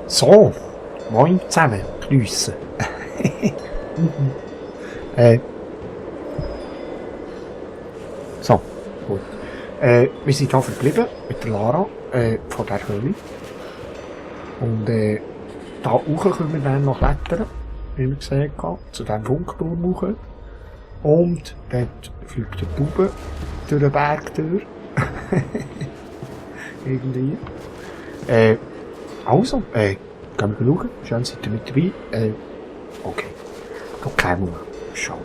So, moin zusammen, grüße. So, gut. Wir sind hier verblieben mit der Lara von der Höhle. Und da hoch können wir dann noch klettern, wie wir gesehen haben, zu diesem Funkturm hoch. Und dort fliegt der Bube durch den Berg durch. Irgendwie. Also, gehen wir schauen. Schön seid ihr mit dabei. Okay. Okay, mal schauen.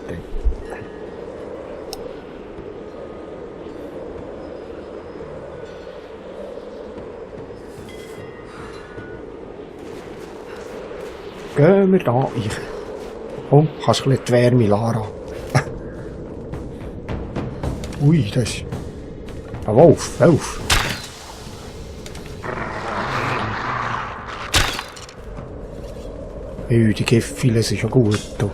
Gehen wir da rein. Komm, kannst du ein bisschen die Wärme, Lara. Ui, das ist... Ein Wolf, Wolf. Die Giftpfeile sind schon gut. Du.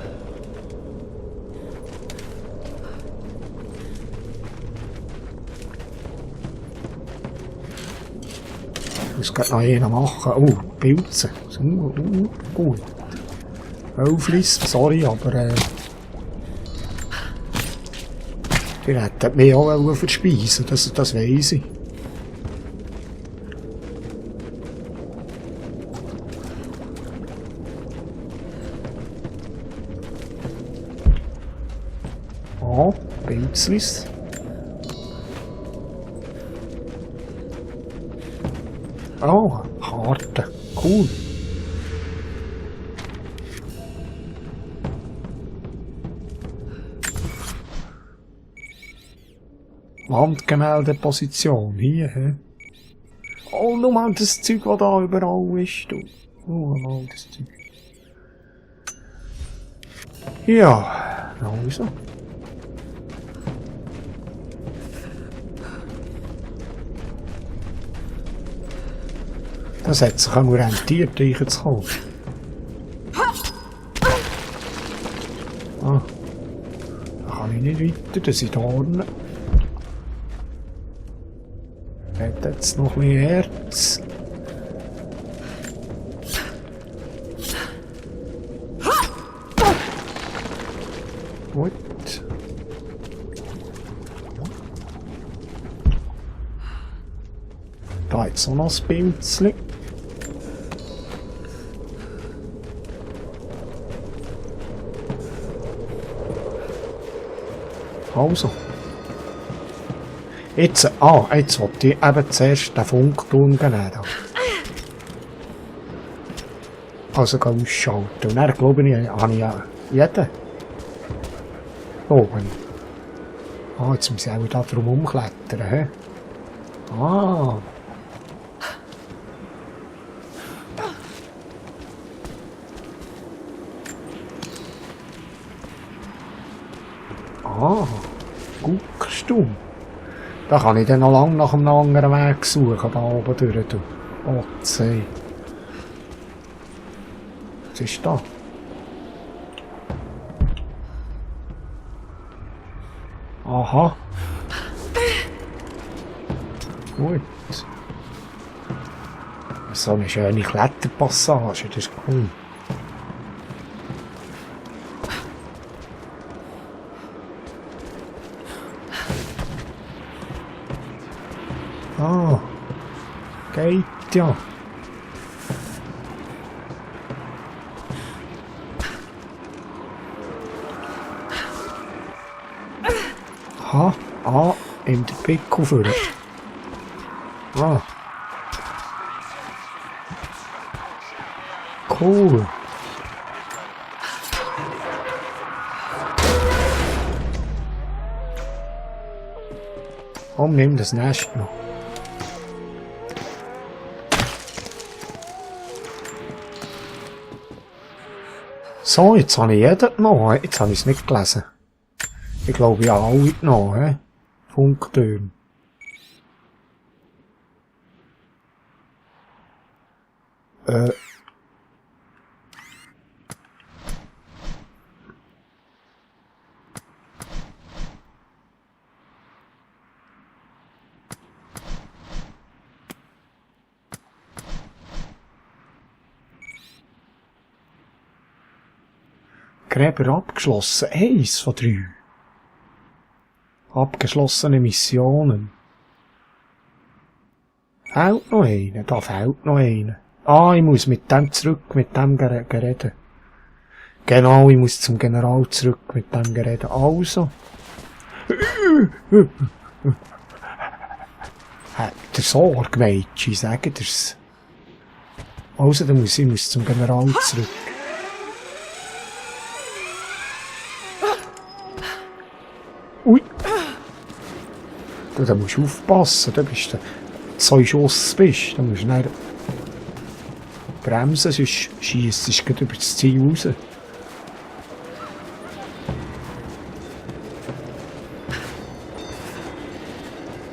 Ich muss gerade noch einen machen. Oh, Pilze. Gut. Aufliss, sorry, aber die hätten mich auch verspeisen, das weiss ich. Ah, Pilzlis. Oh, Karte. Cool. Wandgemäldeposition. Hier, hä? Oh, nur mal das Zeug, das da überall ist, du. Oh, mal das Zeug. Ja, also. Das hat sich auch nur rentiert, reinzukommen. Ah. Da kann ich nicht weiter, das sind Dornen. Hat jetzt noch ein bisschen Herz. Gut. Da jetzt noch ein Pilzchen. Also. Jetzt, jetzt wollte ich eben zuerst den Funkturm nehmen. Also ausschalten. Und dann glaube ich, habe ich ja jeden. Oben. Ah, jetzt muss ich auch da drum umklettern, hä? Ah. Ah. Guckst du? Da kann ich dann noch lange nach einem anderen Weg suchen, da oben durch. Oh, sei. Was ist da? Aha. Gut. So eine schöne Kletterpassage, das ist cool. Ah, geht ja. Aha, in der Pickel führen. Ah. Cool. Komm, nimm das Nest noch. So, jetzt habe ich jeden genommen. Jetzt habe ich es nicht gelesen. Ich glaube, ich habe alle genommen. Funktürme. Gräber abgeschlossen. 1 von 3. Abgeschlossene Missionen. Fehlt noch einer? Da fehlt noch einer. Ah, ich muss mit dem zurück, mit dem reden. Genau, ich muss zum General zurück mit dem reden. Also. Habt ihr Sorge, Mädchen, sagt ihr's. Also, dann muss ich zum General zurück. Ui. Da musst du aufpassen, da bist du 2 Schuss bist, da musst du nicht bremsen, sonst schiessest du gleich über das Ziel raus.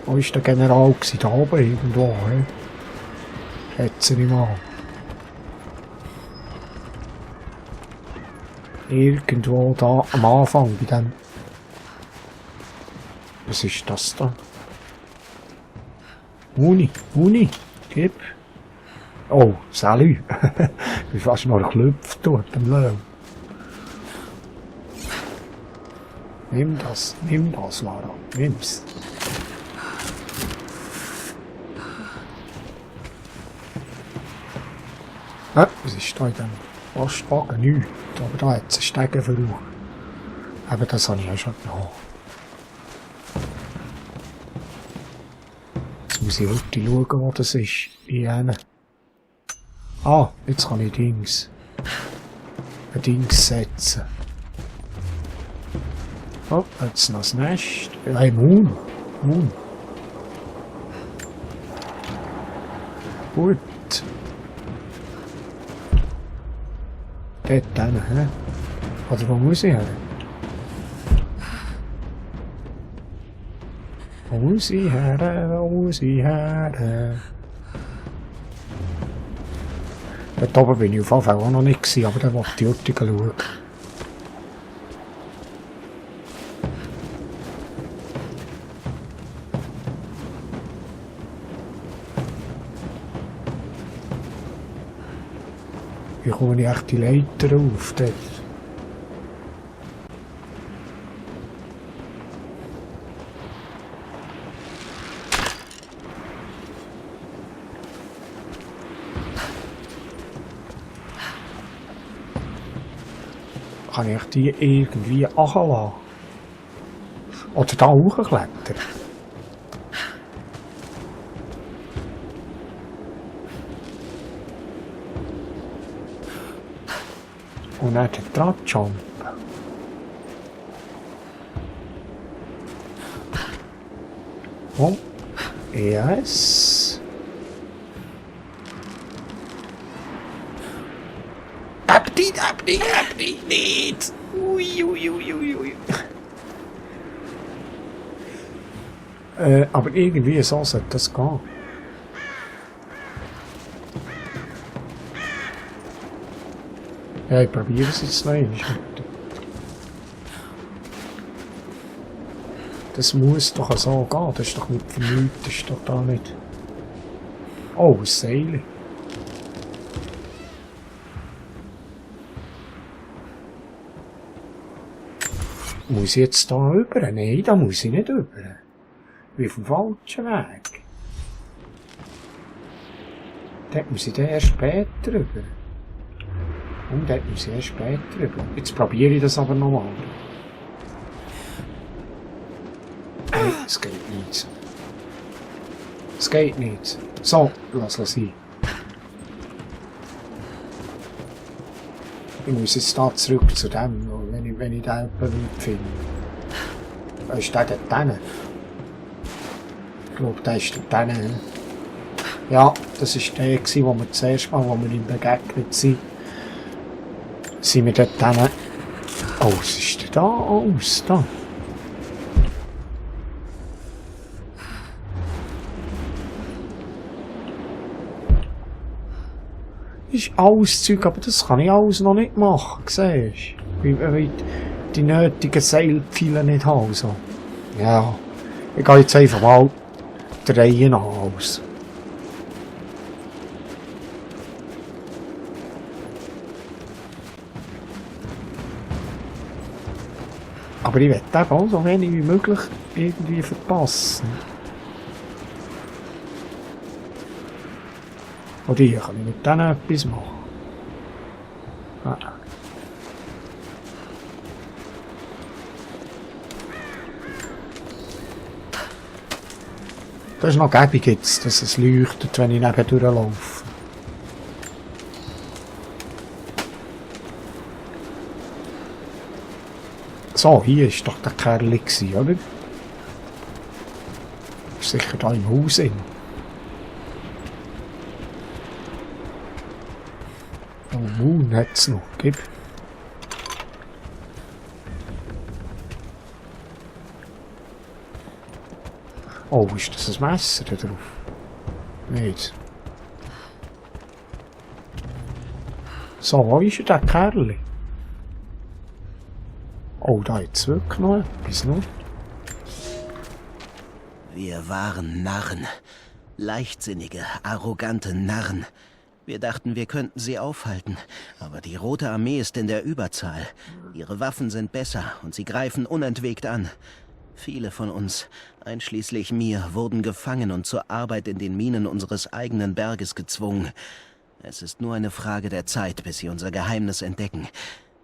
Wo war der General? Da oben irgendwo, he? Schätze ich mal. Irgendwo da am Anfang bei dem. Was ist das da? Uni, gib. Oh, salut. Ich bin fast noch geklüpft dort am Löw. Nimm das, Lara, nimm's. Was ist da in dem Lastwagen? Nichts. Aber da hat es einen Stegenverruf. Aber das habe ich ja schon genommen. Jetzt muss ich wirklich schauen, wo das ist. Ah, jetzt kann ich ein Dings setzen. Oh, jetzt noch das Nest. Moon. Gut. Dort hin, hä? Oder wo muss ich her? Wo muss ich her? Dort oben bin ich auf jeden Fall auch noch nicht gewesen, aber da wollte ich heute schauen. Wie komme ich echt die Leiter auf dort? Kann ich die irgendwie anlassen? Oder da hochklettern? Und dann dran jumpen. Oh, yes. Abdi, nicht. Ui. Aber irgendwie so sollte das gehen. Ja, ich probiere es jetzt noch einmal. Das muss doch so gehen, das ist doch nicht vernünftig, das ist doch da nicht. Oh, ein Seil. Muss ich jetzt da rüber? Nein, da muss ich nicht rüber. Ich bin auf dem falschen Weg. Dort muss ich dann erst später rüber. Und dort muss ich erst später rüber. Jetzt probiere ich das aber nochmal. Nein, es geht nicht. Es geht nicht. So, lass sein. Ich muss jetzt da zurück zu dem, wenn ich den jemanden finde. Ist der dort drinnen? Ich glaube, der ist dort drinnen. Ja, das war der, wo wir das erste Mal, wo wir ihm begegnet sind. Sind wir dort drinnen. Oh, was ist denn da aus? Da. Ist alles Zeug, aber das kann ich alles noch nicht machen, siehst du? Weil ich die nötigen Seilpfeile nicht habe. So. Ja, ich gehe jetzt einfach mal der Reihe nach aus. Aber ich werde eben auch so wenig wie möglich irgendwie verpassen. Und hier kann ich mit denen etwas machen. Ah. Das ist noch gäbig jetzt, dass es leuchtet, wenn ich neben durchlaufe. So, hier war doch der Kerl, oder? Ist sicher da im Haus hin. Oh, Moon hat es noch, gib. Oh, ist das ein Messer da drauf? Nicht. So, wo ist der Kerl? Oh, da hat's wirklich noch etwas, ne? Wir waren Narren. Leichtsinnige, arrogante Narren. Wir dachten, wir könnten sie aufhalten. Aber die Rote Armee ist in der Überzahl. Ihre Waffen sind besser und sie greifen unentwegt an. Viele von uns, einschließlich mir, wurden gefangen und zur Arbeit in den Minen unseres eigenen Berges gezwungen. Es ist nur eine Frage der Zeit, bis sie unser Geheimnis entdecken.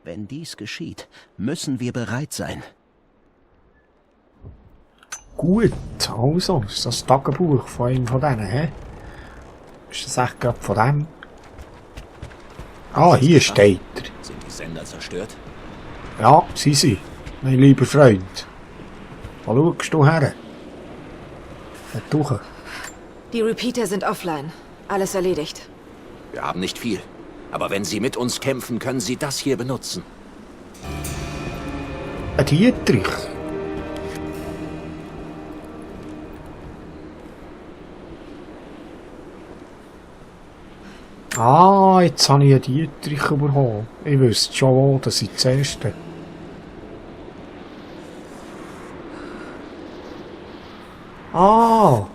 Wenn dies geschieht, müssen wir bereit sein. Gut, also, ist das Tagebuch von einem von denen, hä? Ist das echt gerade von dem? Ah, hier steht er. Sind die Sender zerstört? Ja, sie, mein lieber Freund. Wo schaust du her? Durch. Die Repeater sind offline. Alles erledigt. Wir haben nicht viel. Aber wenn Sie mit uns kämpfen, können Sie das hier benutzen. Ein Dietrich. Ah, jetzt habe ich einen Dietrich bekommen. Ich wüsste schon wo, dass ich zuerst... Ah!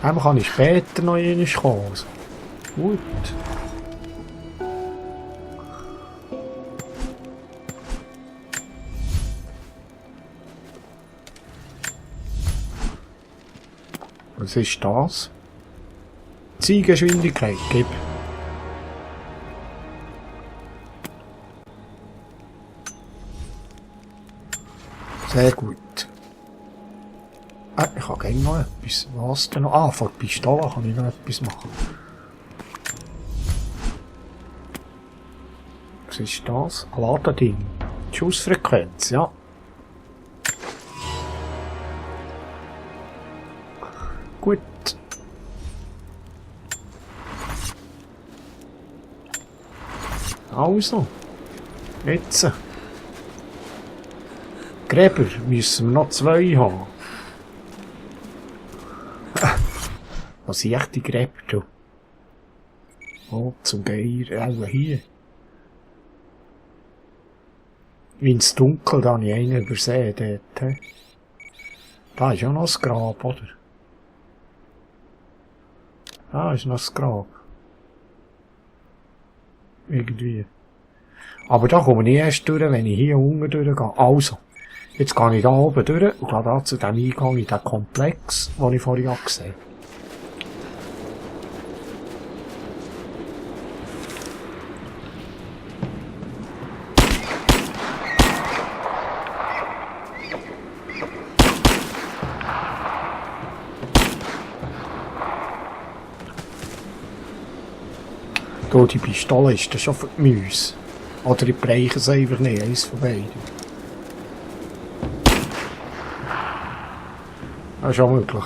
Dann kann ich später noch einmal kommen. Also. Gut. Was ist das? Zielgeschwindigkeit, gib. Sehr gut. Ich habe gerne noch etwas. Was denn noch? Ah, von der Pistole kann ich noch etwas machen. Was ist das? Ein Ladeding. Schussfrequenz, ja. Gut. Also. Jetzt. Gräber müssen wir noch 2 haben. Was sind echt die Gräber da? Oh, zum Geier. Also hier. Wie ins Dunkel, da habe ich einen übersehen dort. He? Da ist ja noch das Grab, oder? Da ist noch das Grab. Irgendwie. Aber da komme ich erst durch, wenn ich hier unten durchgehe. Also. Jetzt gehe ich da oben durch und gehe da zu dem Eingang in den Komplex, den ich vorhin gesehen habe. Da, die Pistole ist das schon für die Mäuse. Oder ich breche es einfach nicht, eins von beiden. Das ist auch möglich.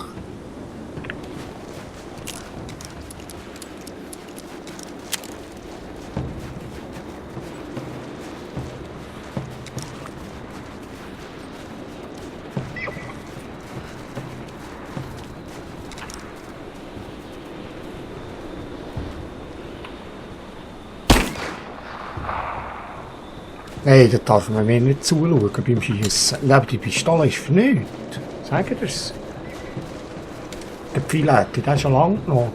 Nein, da darf man mir nicht zuschauen beim Schiessen. Aber die Pistole ist für nichts. Sagt ihr das? Der Pfeiletti, der ist schon lange genommen.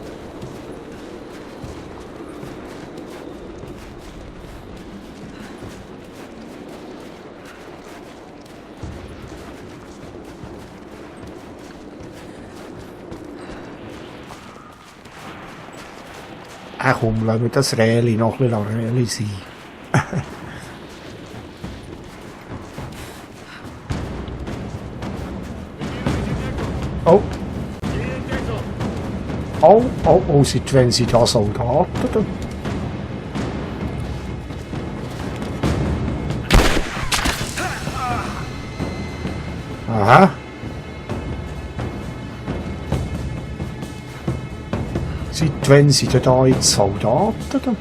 Ach komm, lassen wir das Räli noch ein bisschen Räli sein. Oh. Oh, oh, oh, seit wenn sie da Soldaten? Aha. Seit wenn sind denn da jetzt Soldaten?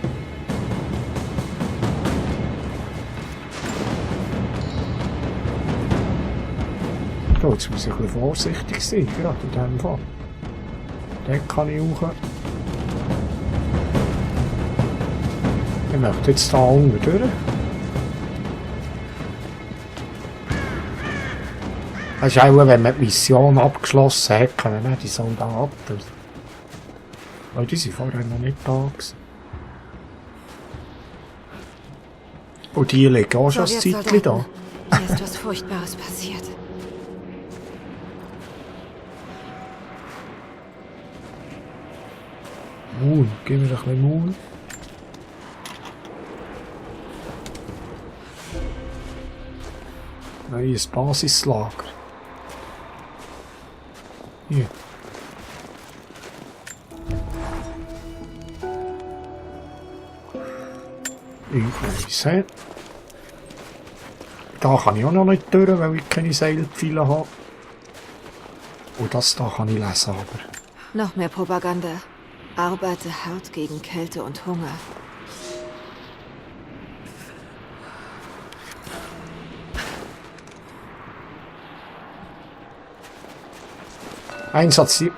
Da, jetzt muss ich ein bisschen vorsichtig sein, gerade in diesem Fall. Den kann ich auch. Ich möchte jetzt da unten durch. Das ist auch, wenn man die Mission abgeschlossen hat, können wir die Soldaten. Weil die sind vorher noch nicht da gewesen. Und die liegen auch schon ein Zeitchen da. Hier ist was Furchtbares passiert. Moon, gib mir doch ein bisschen Moon. Neues Basislager. Hier. Ich weiss, he? Da kann ich auch noch nicht durch, weil ich keine Seilpfeile habe. Und das da kann ich lesen, aber... Noch mehr Propaganda. Arbeite hart gegen Kälte und Hunger. Einsatz die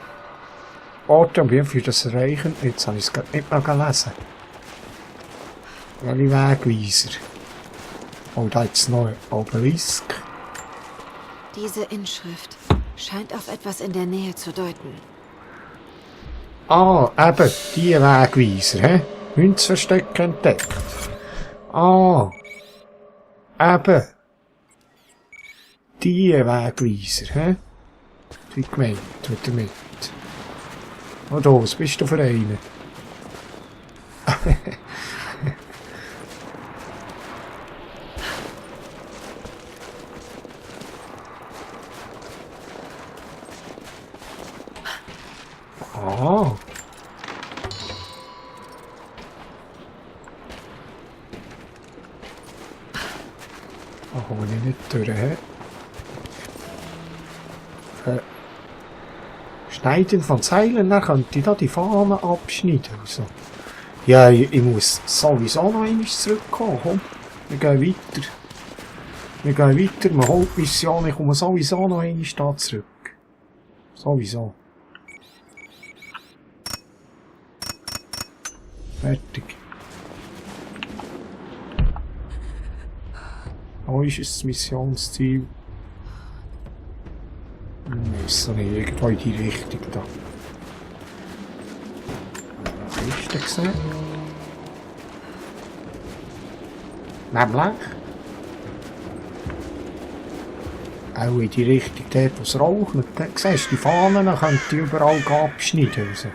Orte und für das Erreichen. Jetzt habe ich es gerade nicht mehr gelesen. Welche Wegweiser? Oh, da ist noch ein Obelisk. Diese Inschrift scheint auf etwas in der Nähe zu deuten. Ah, eben, die Wegweiser, hä? Münzversteck entdeckt. Ah, eben. Die Wegweiser, hä? Wie gemeint, tut er mit. Und da, was bist du für einen? Ah. Da komme ich nicht durch, hä? Schneiden von Zeilen, dann könnte ich da die Fahnen abschneiden. Also. Ja, ich muss sowieso noch einmal zurückkommen. Komm, wir gehen weiter. Wir gehen weiter, wir holen die Mission, ich komme sowieso noch einmal da zurück. Sowieso. Fertig. Wo ist das Missionsziel? Ich weiß nicht, irgendwo in die Richtung da. Was ist denn gesehen? Nämlich? Auch in die Richtung dort, wo es raucht. Siehst du, die Fahnen dann könnt ihr überall abschneiden. Also.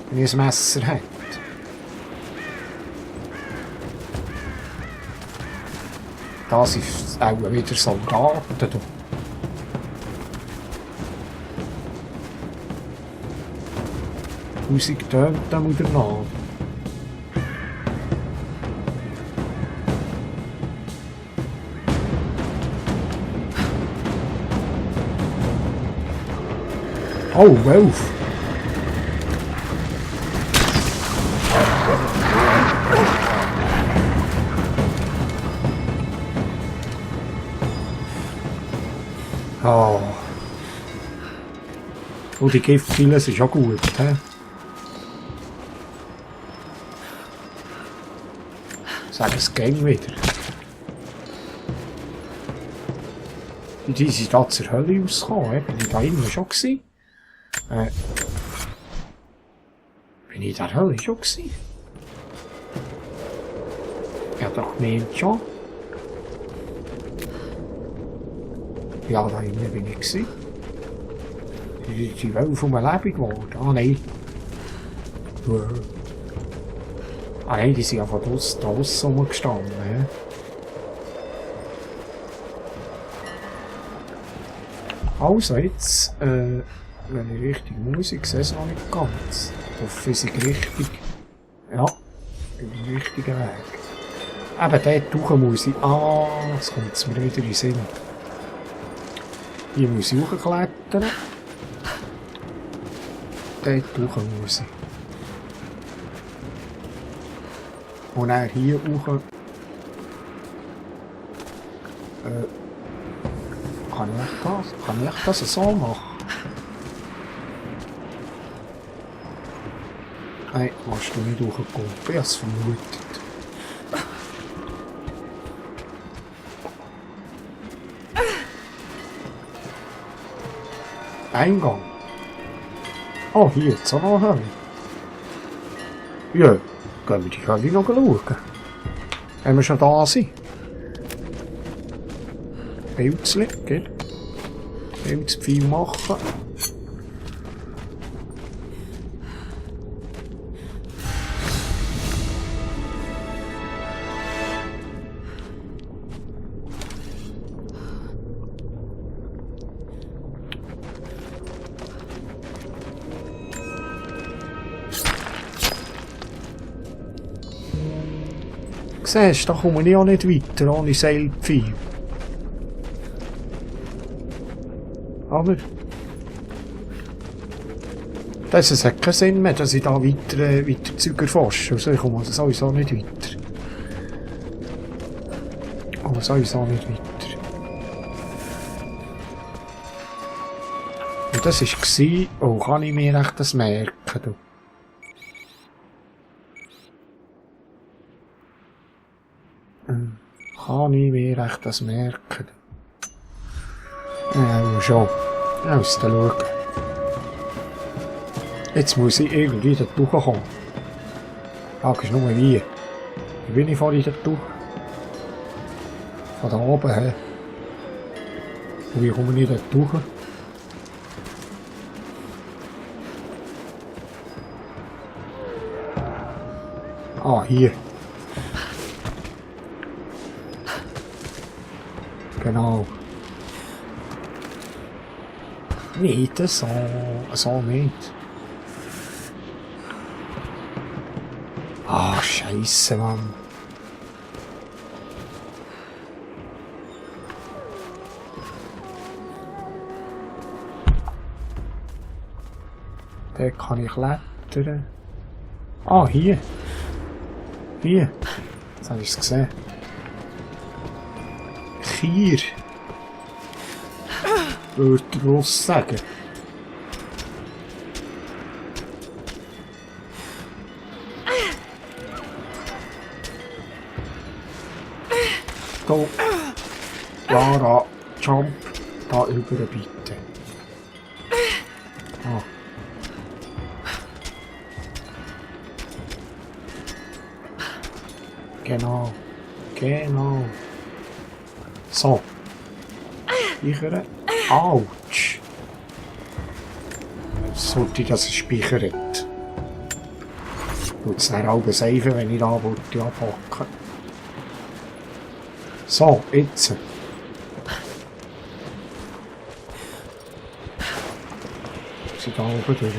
Wenn ihr ein Messer habt. Da sind auch wieder Soldaten. Musik tönt dann wieder nach. Oh, 11. Oh. Oh, die Giftpfeile sind schon gut, hä? Sag es gern wieder. Und die sind da zur Hölle rausgekommen, bin ich da immer schon gewesen? Bin ich da Hölle schon gewesen? Ja, doch gemeint schon. Ja, da innen bin ich gewesen. Die sind wohl von mir lebendig geworden. Ah, nein. Ah nein, die sind einfach draussen rumgestanden. Ja. Also jetzt, wenn ich richtig Musik sehe, es noch nicht ganz. Ich hoffe, ich bin richtig. Ja, in den richtigen Weg. Eben, dort hoch muss ich. Ah, jetzt kommt es mir wieder in den Sinn. Hier muss ich hochklettern. Dort hoch muss ich. Und dann hier hoch. Kann ich das so machen? Nein, musst du nicht hochkommen. Ich habe es vermutet. Eingang. Oh, hier, jetzt auch noch eine Hölle. Ja, gehen wir die Hölle noch schauen. Wenn wir schon da sind. Pilzli, gell? Pilzpfeil machen. Siehst du, da komme ich auch nicht weiter ohne Seilpfeil. Aber das hat keinen Sinn mehr, dass ich da weiter Zeug erforsche. Also ich komme sowieso nicht weiter. Aber sowieso nicht weiter. Und das war... Oh, kann ich mir echt das merken? Du? Kann ich mir echt das merken? Ja, schon. Aus der schauen. Jetzt muss ich irgendwie da durchkommen. Die Frage ist nur wie. Wie bin ich vorhin da durch? Von da oben her. Und wie komme ich da durch? Ah, hier. Genau. Nicht so nicht. Ah, Scheiße, Mann. Da kann ich klettern. Ah, hier. Hier. Jetzt habe ich es gesehen. Hier. Würde der Russ sagen. Go. Lara, jump. Da über bitte. Ah. Genau. Genau. So. Speichern. Autsch. Sollte ich das speichern? Tut es dann auch saven, wenn ich da abpacken. So, jetzt. Sie da oben durch.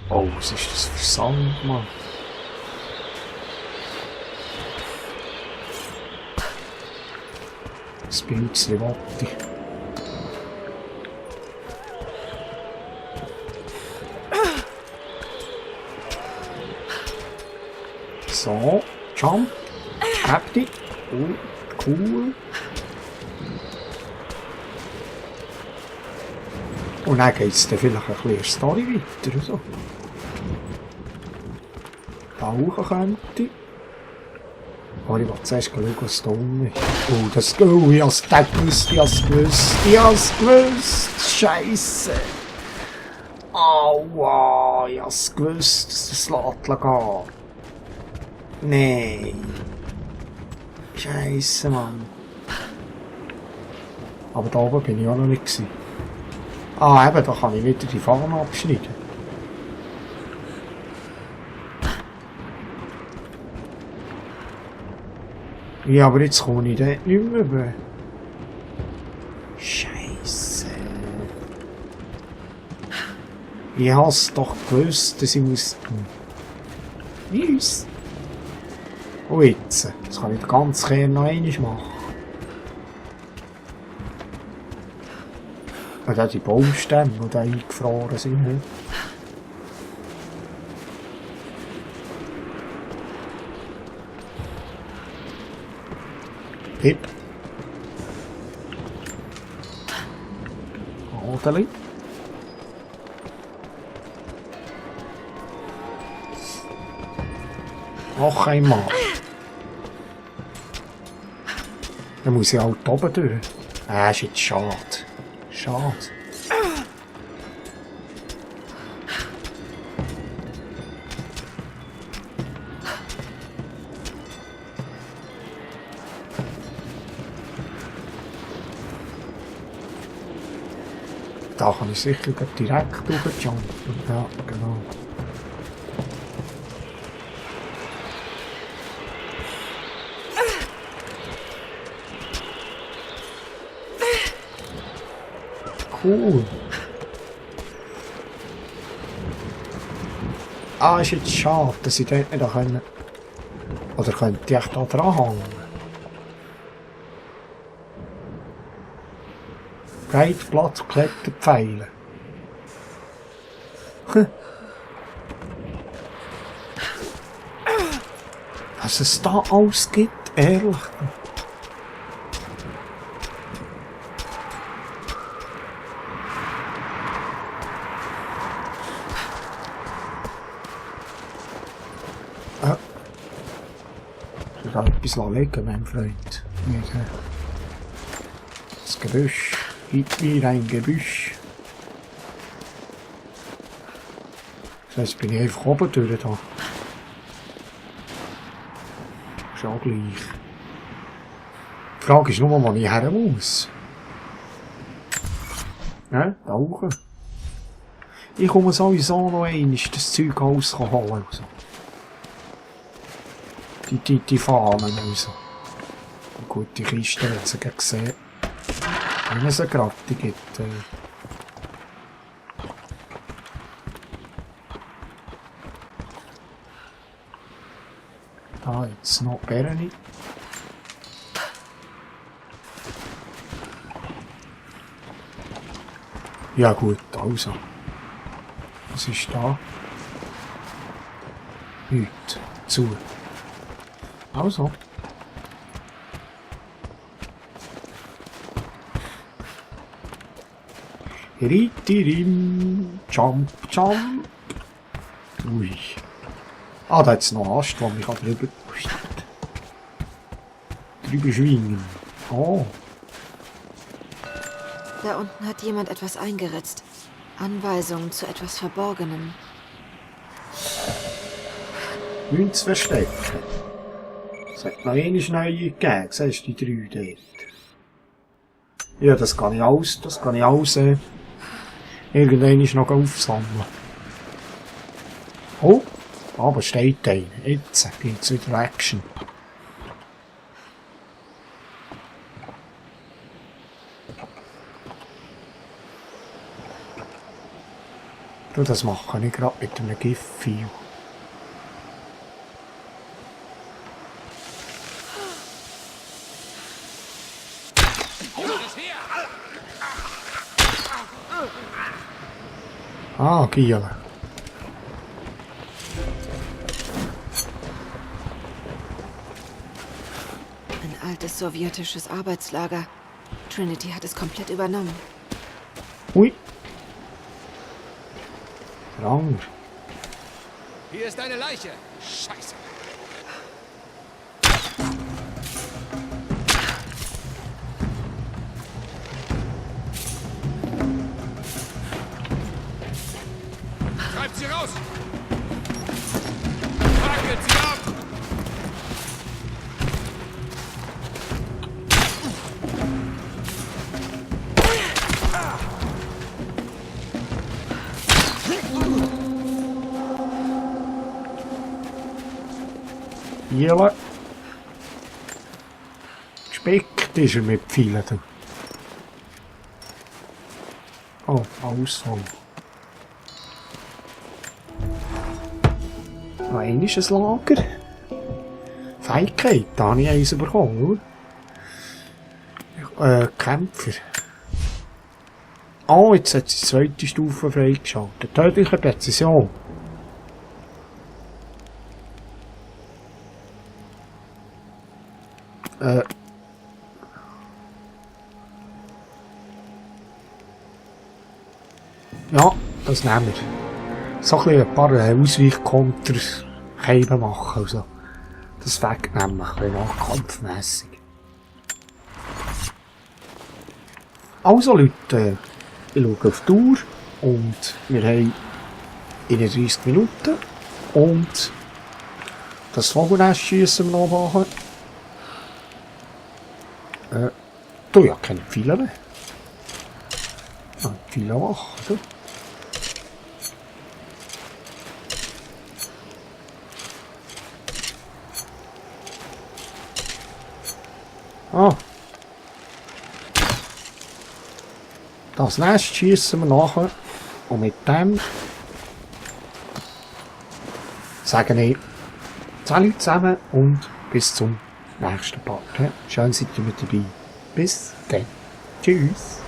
Oh, was ist das für Sand, Mann? Das Pilzchen warte ich. So, jump. Hab dich. Oh, cool. Und dann geht es dann vielleicht ein bisschen Story weiter. So. Da hoch könnte. Aber ich will zuerst schauen, was da unten ist. Oh, das Go, ich hab's gewusst, ich hab's gewusst. Scheisse. Aua, ich hab's gewusst, dass das Ladler geht. Nein. Scheisse, Mann. Aber da oben bin ich auch noch nicht gewesen. Ah, eben, da kann ich wieder die Fahne abschneiden. Ja, aber jetzt komme ich dort nicht mehr über. Scheisse. Ich hab's doch gewusst, dass ich muss tun. Nice. Und jetzt? Das kann ich den ganzen Kern noch einmal machen. Und auch die Baumstämme, die da eingefroren sind. Ne? Hip. Adeli. Noch einmal. Dann muss ich halt oben durch. Ist jetzt schade. Schade. Da kann ich sicher direkt durchjumpen. Ja, genau. Cool. Ist jetzt schade, dass ich dort nicht können. Oder könnte ich echt da dran hängen? Breitplatz, Kletterpfeile. Was es da alles gibt, ehrlich. Ich kann etwas legen, mein Freund. Das Gebüsch. Gib mir ein Gebüsch. Das heisst, bin ich einfach oben durch da. Ist auch gleich. Die Frage ist nur, wo ich her muss. Ja, da hoch. Ich komme sowieso noch einmal das Zeug rausholen. Also. Die Fahnen raus. Gut, die Kiste hat sie gesehen. Wenn es eine Gratte gibt. Da jetzt noch Berni. Ja gut, also. Was ist da? Nichts. Zu. Also. Ritirim. Jump, jump. Ui. Da hat es noch einen Ast, wo mich drüber schwingen. Oh. Da unten hat jemand etwas eingeritzt. Anweisungen zu etwas Verborgenem. Nichts verstecken. Es hat noch eine neue gegeben. Siehst du die 3 dort? Ja, das kann ich alles, irgendwann ist noch aufsammeln. Oh, aber steht einer. Jetzt geht's wieder Action. Du, das mache ich gerade mit einem Gift-Feel. Giele. Ein altes sowjetisches Arbeitslager. Trinity hat es komplett übernommen. Ui. Rang. Hier ist eine Leiche. Scheiße. Treibt sie raus! Fackelt sie ab! Giele. gespickt ist er mit Pfeilen. Oh, Ausfall. Noch ein ist ein Lager. Fähigkeit, da habe ich eins bekommen, oder? Kämpfer. Oh, jetzt hat sie die zweite Stufe freigeschaltet. Tödliche Präzision. Ja, das nehmen wir. So ein paar Ausweichkonter können machen, also. Das wegnehmen, ein bisschen nachkampfmässig. Also Leute, ich schaue auf die Uhr und wir haben 31 Minuten und das Vogelnest schiessen wir noch machen. Du ja keine Pfeile mehr. Pfeile machen. Ah. Das Nest schiessen wir nachher. Und mit dem sage ich Salut zusammen und bis zum nächsten Part. Schön seid ihr mit dabei. Bis dann. Tschüss.